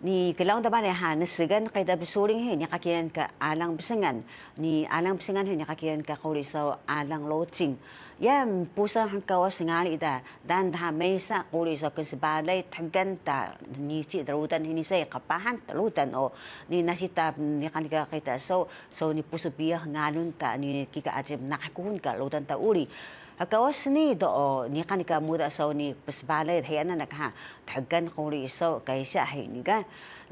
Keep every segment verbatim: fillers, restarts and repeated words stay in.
Ni klaun ta balay ha, nsgan qita bsuring hi, niqan ka alang bsngan. Ni alang bsngan hi, niqan ka quri saw alang locing. Ya, mpusal hngkawas ngali ta, daan dha mesa quri saw knsbalay thgan ta, nisi ta rudan hini say, qpahan ta rudan o, ni nasi ta niqan ka qita saw, saw ni pusu biyax ngalun ta, ni kika aji mnaqah kuxul ka rudan ta uri. Hngkawas nii do o, niqan ka muda saw ni psbalay, hiya nanaq ha, thgan quri saw kaysa hini ka.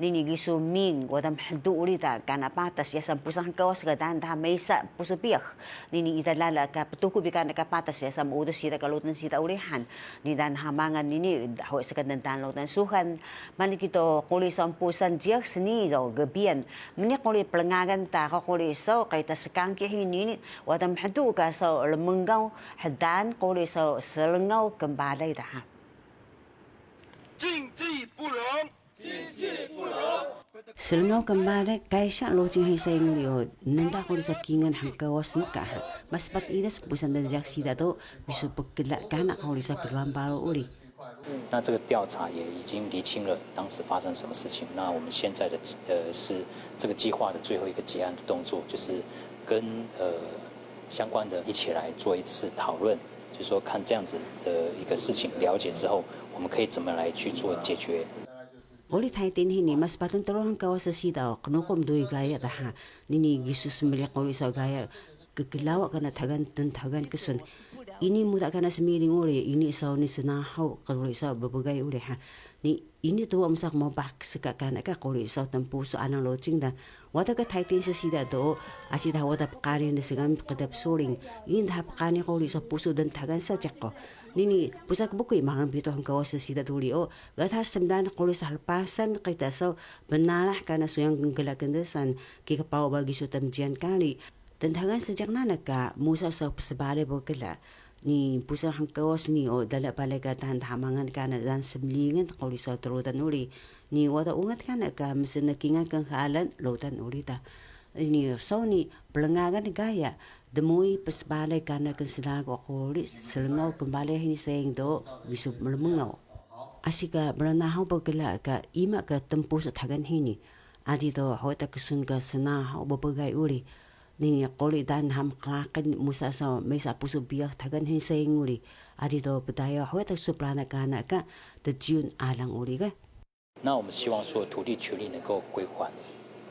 Nini gisu ming, wada mhdu uri ta kana patas, yasa mpusal hngkawas ga daan dha mesa pusu biyax. Nini ida lala ka ptuku bi kana ka patas, yasa mudus siida ka rudan siida uri han. Ni daan dha mangal nini, huwa ska daan rudan suxan. Mani kido quri saw mpusal jiyax nii do gbiyan. Mniq quri plngagan ta quri saw, qita skangki hini ni, wada mhdu ka saw rmngaw, hdan quri saw slngaw knbalay daha. 禁忌不容。 Slngaw knbalay kaysa locing hi sayang uri o, nda quri saw kingal hngkawas nka ha. Maspat ida spusan djak siida do, gisu pkla kana quri saw klwaan paru uri. 那这个调查也已经厘清了当时发生什么事情。那我们现在的，呃，是这个计划的最后一个结案的动作，就是跟，呃，相关的一起来做一次讨论，就是说看这样子的一个事情了解之后，我们可以怎么来去做解决。 Uri thaitin hini, maspat tru hngkawas siida o, qnuqu mdui gaya daha, nini gisu smili quri saw gaya, kklawa kana thgan, tntgan ksun. Ini muda kana smiling uri, ini saw ni snahaw quri saw bbgay uri ha. Ni ini tu msa qmpah ska kana ka quri saw tnpusu alang locing da. Wada ka thaitin siida do, asi daha wada pqani nsgan qita bsuring, ini daha pqani quri saw pusu dntgan sa jiq o. Nini pusa kbkuy mangal bitaq hngkawas siida duri o, ga daha smdan quri saw hlpasan qita saw bnalah kana suyang knkla kndesan, kika pawa ba gisu tmjian kari. Tntgan seejiq nanaq ka musa saw psbalay bkla. Ni pusa hngkawas nii o, dala balay ka daan dha mangal kana daan smlingan quri saw tru rudan uri. Ni wada ungat kana ka msnkingal knxalan rudan uri da. Ni saw ni plngagan gaya, dmuuy psbalay kana knslagu quri slngaw knbalay hini sayang do, gisu mrmngaw. Asi ka brnahaw bkla ka ima ka tnpusu thgan hini. Adi do huwa ta ksun ka snahaw bbgay uri. Nini quri daan dha mqraqil musa saw mesa pusu biyax thgan hini sayang uri. Adi do pdayo huwa ta ksun plana kana ka tjiyun alang uri ga. 那我们希望说土地权利能够归还，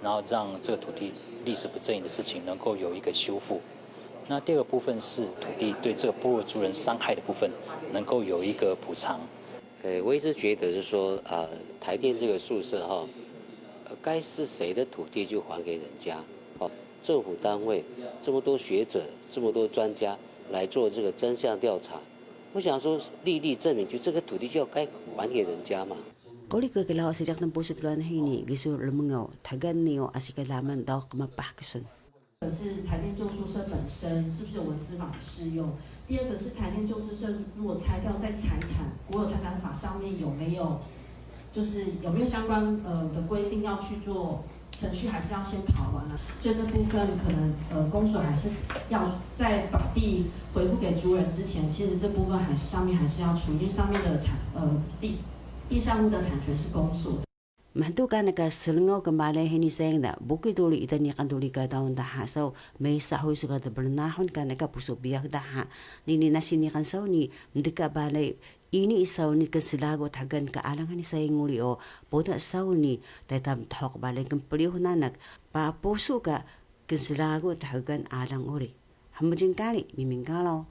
然后让这个土地历史不正义的事情能够有一个修复。那第二个部分是土地对这个部落族人伤害的部分能够有一个补偿。 对，我一直觉得是说，呃，台电这个宿舍哈，呃，该是谁的土地就还给人家。哦，政府单位这么多学者、这么多专家来做这个真相调查，我想说，历历证明，就这个土地就要该还给人家嘛。 Quri kklawa seejiq tnpusu klwaan hini, gisu rmngaw, thgan nii o asi ka laman do qmpah ksun. 可是台电旧宿舍本身是不是有文资法的适用？第二个是台电旧宿舍如果拆掉再财产，国有财产法上面有没有，就是有没有相关，呃，的规定要去做程序，还是要先跑完啊？所以这部分可能，呃，公所还是要在把地回复给族人之前，其实这部分还是上面还是要处理，因为上面的产，呃，地，地上物的产权是公所的。 Mhdu kana ka slngaw knbalay hini sayang da, bukuy duri ida niqan duri ka daun daha saw mesa huy su ka dbrnahun kana ka pusu biyax daha. Nini nasi niqan saw ni mdka balay, ini saw ni knslagu thgan ka alang hini sayang uri o, poda saw ni tayta mthuq balay knpriyux nanaq, papusu ka knslagu thgan alang uri. Hmjil kari, Miming Kalaw.